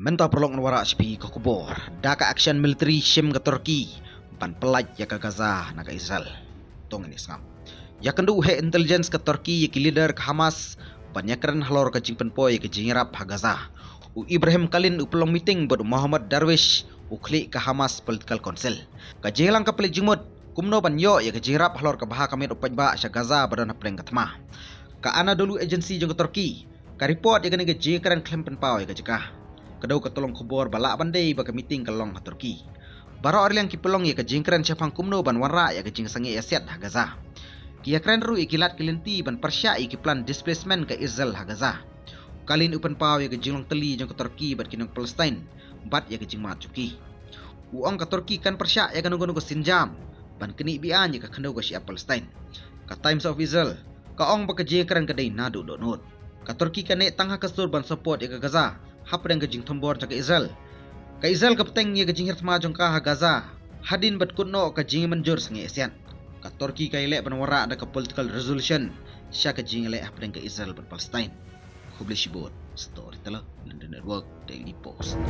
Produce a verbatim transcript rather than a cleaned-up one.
Mynta paralok ngan wanrah sha phi ka khubor. Da ka action military shim ka Turkey ban pyllait ïa ka Gaza na ka Israel. To ngin ïa sngap. Ïakynduh heh intelligence ka Turkey ïa ki leader ka Hamas ban ïakren halor ka jingpynpaw ïa ka jingïarap ha Gaza. U Ibrahim Kalin u pynlong meeting bad u Mohammad Darwish, u khlieh ka Hamas Political Council. Ka jingïalang ka pynleit jingmut kumno ban ïoh ïa ka jingïarap halor ka bha ka miet u paidbah sha Gaza ba don hapdeng ka thma. Ka Anadolu Agency jong ka Turkey ka report ïa kane ka jingkren khlem pynpaw ïa ka jaka. Ka dei ka tyllong khubor ba lah ban dei ba ka meeting ka long ha Turkey. Baroh arliang ki pynlong ïa ka jingkren shaphang kumno ban wanrah ïa ka jingsangeh ïasiat ha Gaza. Ki ïakren ruh ïa ki lad ki lynti ban pyrshah ïa ki plan displacement ka Israel ha Gaza. Kalin u pynpaw ïa ka jinglong tylli jong ka Turkey bad ki nong Palestine bad ïa ka jingmad jong ki. U ong ka Turkey kan pyrshah ïa kano kano ka sienjam ban knieh beaiñ ïa ka khyndew ka shyiap Palestine. Ka Times of Israel ka ong ba ka jingkren ka dei naduh dohnud. Ka Turkey ka neh tang ha ka sur ban support ïa ka Gaza hapdeng ka jingthombor jong ka Israel. Ka Israel ka bteng ïa ka jinghiar thma jong ka ha Gaza hadien ba kut noh ka jingmynjur sangeh ïasiat. Ka Turkey ka ïaleh ban wanrah da ka political resolution sha ka jingïaleh hapdeng ka Israel bad Palestine. Khublei shibun. Storyteller London Network Daily Post.